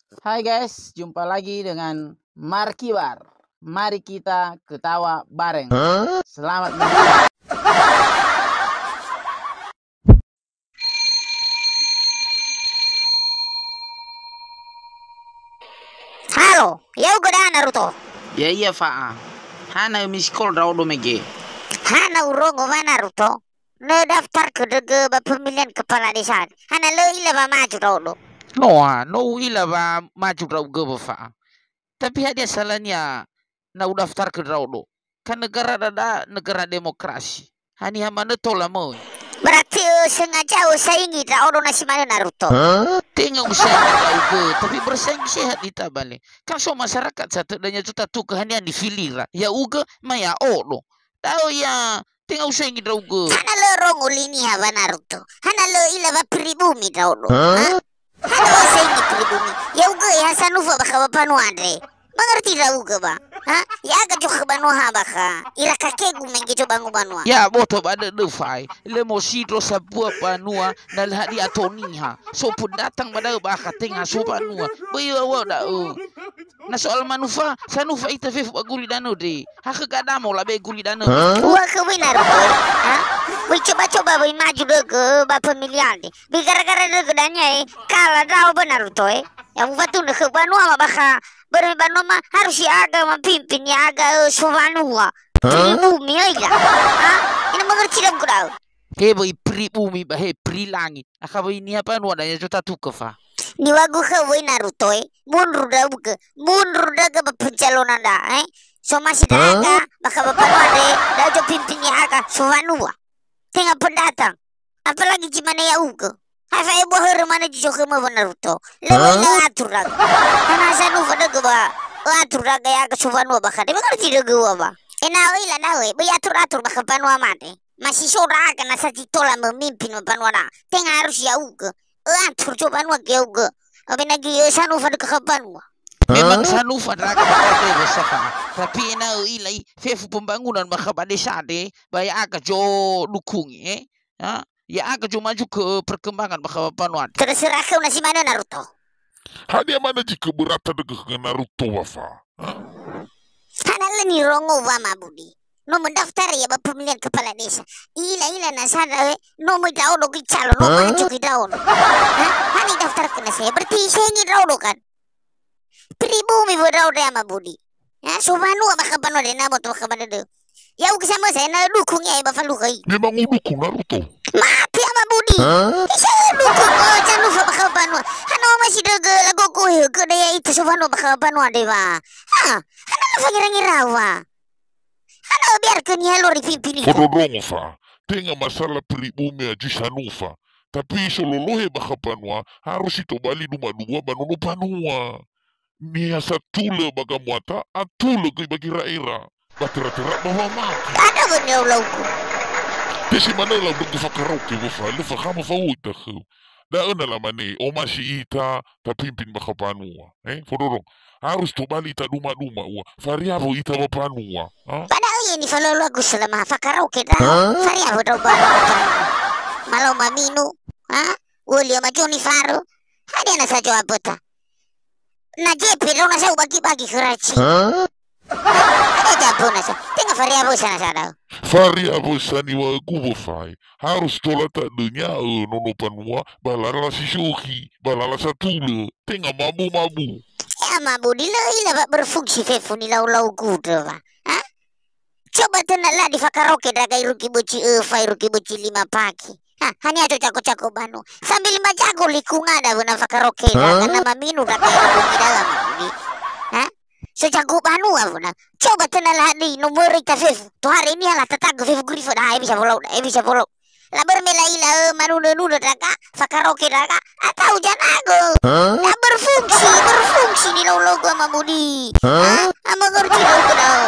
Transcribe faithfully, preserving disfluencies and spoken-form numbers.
Hai guys, jumpa lagi dengan Markibar. Mari kita ketawa bareng. Selamat menonton. Halo, ya'ugö da Naruto. Ya'ia fa'a. Hana miskol ndra'odo mege. Hana urongo wa Naruto. Nö daftar kedege ba pemilihan kepala desa. Hana lö ila wa maju ndra'odo. Noa, no u'ila wa maju ndra'ugö wa fa'a. Tapi hadia salania na udaftar kö ndra'odo? Kan negara dada negara demokrasi. Haniha manö tola möi. Berarti, ö, sengaja, ö, saingi ndra'odo na si manö Naruto. Tenga usaingi ndra'ugö, tapi bersaing sehat ita bale. Kan so masyarakat satu danya juta tuke haniha nifilira. Ya'ugö, ma ya'odo. Da'ö ya, tenga usaingi ndra'ugö. Hana lö rongo li niha wa Naruto. Hana lö ila wa pribumi ndra'odo. Ha? Hana usaingi pribumi. Ya'ugö ya sanufa bakha wa banua andre. Mengerti ndra'ugö ba? Ha? Ya'aga zokhe banua ha bakha. Ira kakegu mege zobangu banua. Ya, boto ba dödö fa'i. Lö mosindro sabua banua na lö hadia ato niha. So pendatang ba da'ö bakha tenga so banua. Böi wa-wa da'ö. Na soal manufa, sanufa ita fefu ba gulidanö de. Hakhö gadamo labe gulidanö. Ua khö wöi Naruto, e? Ha? Wöi coba-coba wöi maju dögö ba pemilihan de. Wöi gara-gara dögö dania, e. Kala ndrao ba Naruto, e. Ya mufatundö khö banua ma bakha. Börö banua ma harus ya'aga mapimpin ya'aga, ö, sowanua. Pribumi, oi la. Ha? Ina mengerti da'ö. He wöi pribumi ba he pri langit. Akha wöi niha banua dania zota tuke fa. Niŵa'ögu khöu wöi Naruto, e. Mundur ndra'ugö. Mundur ndra'ugö ba pencalonan da, e. Somasi ndra'aga, bakha ba banua andre, ndra'ugö pimpin ya'aga, sowanua. Tenga pendatang. Apalagi zi mane ya'ugö. Ha fa'ebua hörö manö zi so khömö wa Naruto. Lö, lö atur ndra'ugö. Hana sanufa ndra'ugö ba, ö, atur ndra'aga ya'aga sowanua bakha. De mengerti ndra'ugö wa ba. Ena'ö ila da'ö, e. Böi atur-atur bakha banua mane. Masi so ndra'aga nasa zi tola memimpin ba banua ndra'aga. Tenga harus ya'ugö. Ö, atur zobanua ge ya'ugö. Abe nagi, ö, sanufa ndra'ugö kha banua. Memang sanufa ndra'aga bakha dödö safa. Tapi ena'ö ila i fefu pembangunan bakha ba desa andre, ba ya'aga zodukungi, e. Ha? Ya'aga zomaju ke, ö, perkembangan bakha ba banua andre. Terserah khöu na si manö Naruto. Hadia manö zi keberatan ndra'ugö khö Naruto wa fa? Ha? Hana lö nirongo wa Ama Budi. No mendaftar ya ba pemilihan kepala desa. Ila-ila na sandra, e, no möi ndra'odo göi calon, no maju göi ndra'odo. Ha? Hana idaftar kö na saya. Berarti saingi ndra'odo kan? Pribumi wö ndra'odo Ama Budi. Ya, sowanua bakha banua de na boto bakha ba dödö. Ya'ugö samösa, na dukung ya, ba falukha i. Memang udukung Naruto. Mati Ama Budi. Ha? Isa dukung, ö, sanufa bakha ba banua. Hana omasi ndra'ugö, lagogo he, göda ya'ita sowanua bakha ba banua de wa. Ha? Hana lö fangira-ngira wa. Hana biar kö niha lori pimpini. Fondrondrongo fa. Tenga masalah pribumi zi sanufa. Tapi so lolohe bakha banua, harus itobali duma-dua ba nono banua. Niha satulö ba gamuata, atulö göi ba gera'era. Ba tera-tera ba wamati. Ada wö nilau-laugu. Te si manö lau ndra'ugö fakaraoke wö fa, lö fakhama fa'oita khöu. Da'ö na lamane, omasi ita, tapimpin bakha banua. E, fondrondrongo. Harus tobali ita duma-duma ua. Faria wö ita ba banua. Ha? Ba da'ö ya nifalolo-laogu selama fakaraoke ndra'o. Ha? Faria wö ndra'o ba banua. Malau maminu. Ha? U'ö li'ö majo nifarö. Hadia na sa zoa böta. Na jepe ndra'o na sa ubagi-bagi khö raci. Ha? Ada jabuna sa. Tenga faria wösa na sa da'ö. Faria wösa niŵa'ögu wö fa. Harus tola ta'dönya'ö nono banua ba lala si sökhi, ba lala satulö. Tenga mabu-mabu. E Ama Budi, lö ila wa berfungsi fefu nilau-laugu ndrö wa. Ha? Coba töna la di fakaraoke ndra'aga irugi bözi öfa, irugi bözi lima pagi. Ha, haniha so jago-jago banua. Sambil majago likungada wö na fakaraoke ndra'aga, na maminu ndra'aga irugi da'ö Ama Budi. Ha? So jago banua wö na. Coba töna la di nomöri ta fefu. Tohare niha la tatagö fefu gurifö da, e bisa follow da, e bisa follow. Laber me la'ila, ö, manunö-nunö ndra'aga, fakaraoke ndra'aga, atau zanagö. Hah? Na berfungsi, berfungsi nilau-laugu Ama Budi. Hah? Ha? Ama ngerti ndra'ugö da'ö.